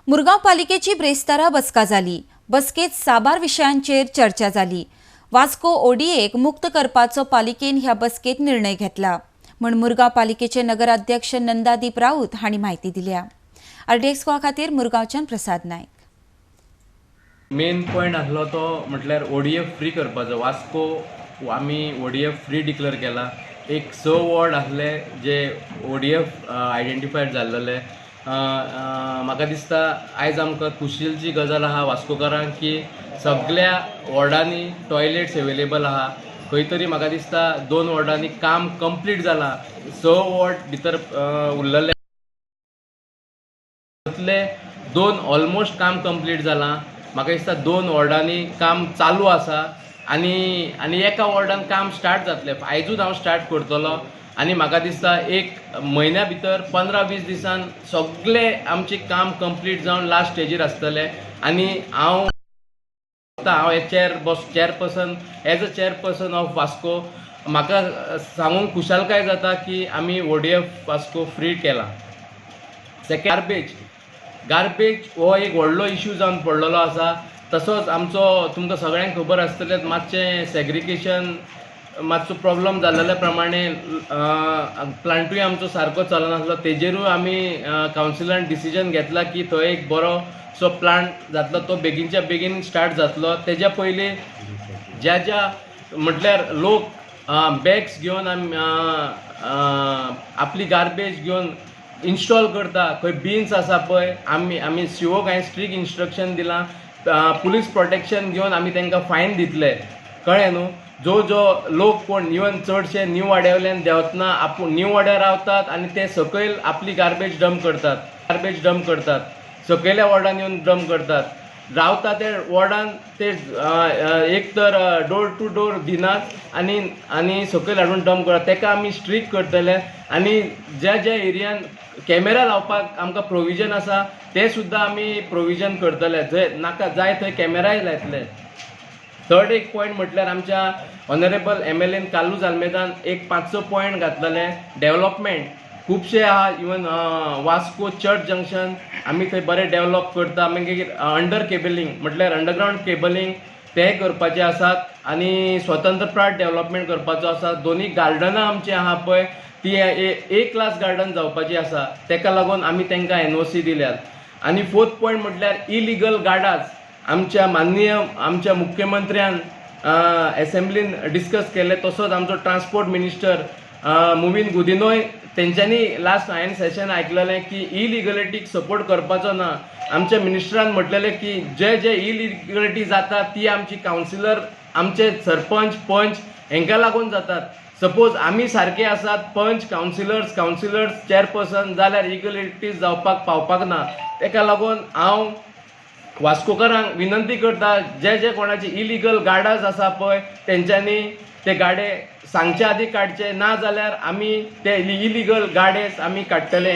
मुरगांव पालिकेची ब्रेस्तारा बसका जाली. बसकेत साबार विशयांचेर चर्चा जाली. वास्को ओडीएक मुक्त करपाचो पालिकेन ह्या बसकेत निर्णय घेतला म्हण मुरगांव पालिकेचे नगराध्यक्ष नंदादीप राऊत हांणी म्हायती दिल्या. आरडीएक्स गोवा खातीर मुरगांवच्यान प्रसाद नायक. मेन पॉयंट आसलो तो म्हटल्यार ओडीएफ फ्री करपाचो. वास्को आमी ओडीएफ फ्री डिक्लेअर केला. एक स वॉर्ड आसले जे ओडीएफ आयडेंटिफायड जाल्लेले. म्हाका दिसता आयज आमकां खुशीची गजाल आहा वास्कोकारांक की सगळ्या वॉर्डांनी टॉयलेट्स एवेलेबल आहा. खंय तरी म्हाका दिसता दोन वॉर्डांनी काम कंप्लीट जालां. स वॉर्ड भितर उरलेले, तातूंतले दोन ऑलमोस्ट काम कंप्लीट जालां. म्हाका दिसता दोन वॉर्डांनी काम चालू आसा आनी एका वॉर्डान काम स्टार्ट जातलें. आयजूच हांव स्टार्ट करतलो आनी म्हाका दिसता एक म्हयन्या भितर, 15-20 दिसान सगळे आमचें काम कंप्लीट जावन लास्ट स्टेजीर आसतलें. आनी हांव हे chair boss chairperson as a chairperson of Vasco म्हाका सांगूंक खुशालकाय जाता की आमी ओडीएफ वास्को फ्री केला. Second, garbage. गार्बेज हो एक व्हडलो इशू जावन पडलेलो आसा. तसोच आमचो तुमकां सगळ्यांक खबर आसतलें, मातशें सेग्रिगेशन मातसो प्रॉब्लम जाल्ल्या प्रमाणे प्लांटूय आमचो सारको चलनासलो. तेजेरूय आमी कावन्सिलान डिसिजन घेतला की थंय एक बरो सो प्लांट जातलो, तो बेगीनच्या बेगीन स्टार्ट जातलो. तेज्या पयलीं ज्या ज्या म्हटल्यार लोक बॅग्स घेवन आमी आपली गार्बेज घेवन इन्स्टॉल करता, खंय बिन्स आसा पळय, आमी सीओक हांवें स्ट्रीक इन्स्ट्रक्शन दिलां, पुलीस प्रोटेक्शन घेवन आमी तांकां फायन दितले. कळ्ळें न्हू? जो जो लोक कोण इवन चडशे न्यू वाड्यावयल्यान देंवतना आपूण न्यू वाड्यार रावतात आनी ते सकयल आपली गार्बेज डंप करतात, गार्बेज डंप करतात, सकयल्या वॉर्डान येवन डंप करतात. रावता ते वॉर्डान ते एक तर डोर टू डोर दिनात आनी सकयल हाडून डंप करतात. ताका आमी स्ट्रीक करतले आनी ज्या ज्या एरियान कॅमेरा लावपाक आमकां प्रोविजन आसा, ते सुद्दां आमी प्रोविजन करतले. जंय नाका जाय थंय कॅमेराय लायतले. थर्ड एक पॉयंट म्हटल्यार आमच्या ऑनरेबल एमएलएन कार्लूस आल्मेदान एक पांच स पॉयंट घातलेले. डेव्हलपमेंट खुबशे आहा. इवन वास्को चर्च जंक्शन आमी थंय बरें डेव्हलप करता. मागीर अंडर केबलिंग म्हटल्यार अंडरग्रावंड केबलिंग ते करपाचे आसात आनी स्वतंत्र प्राट डेव्हलपमेंट करपाचो आसा. दोनी गार्डनां आमची आहा पळय, ती ए क्लास गार्डन जावपाची आसा. तेका लागून आमी तांकां एनओसी दिल्यात. आनी फोर्थ पॉयंट म्हटल्यार इलिगल गार्डाज. आमच्या माननीय आमच्या मुख्यमंत्र्यान एसेंब्लीन डिस्कस केले, तसोच आमचो ट्रान्सपोर्ट मिनिस्टर मुवीन गुदिनोय तेंच्यांनी लास्ट हांवें सेशन आयकलेलें की इलिगलिटीक सपोर्ट करपाचो ना. आमच्या मिनिस्टरान म्हटलेलें की जे जे इलिगलिटी जाता ती आमची कावन्सिलर, आमचे सरपंच, पंच हेंकां लागून जातात. सपोज आमी सारके आसात, पंच, कावन्सिलर्स, कावन्सिलर्स, चेअरपर्सन, जाल्यार इलिगलिटीज जावपाक पावपाक ना. तेका लागून हांव वास्कोकारांक विनंती करता, जे जे कोणाचे इलिगल गार्डाज आसा पळय, तेंच्यांनी ते गाडे सांगचे आदी काडचे, ना जाल्यार आमी ते इलिगल गाडेस आमी काडटले.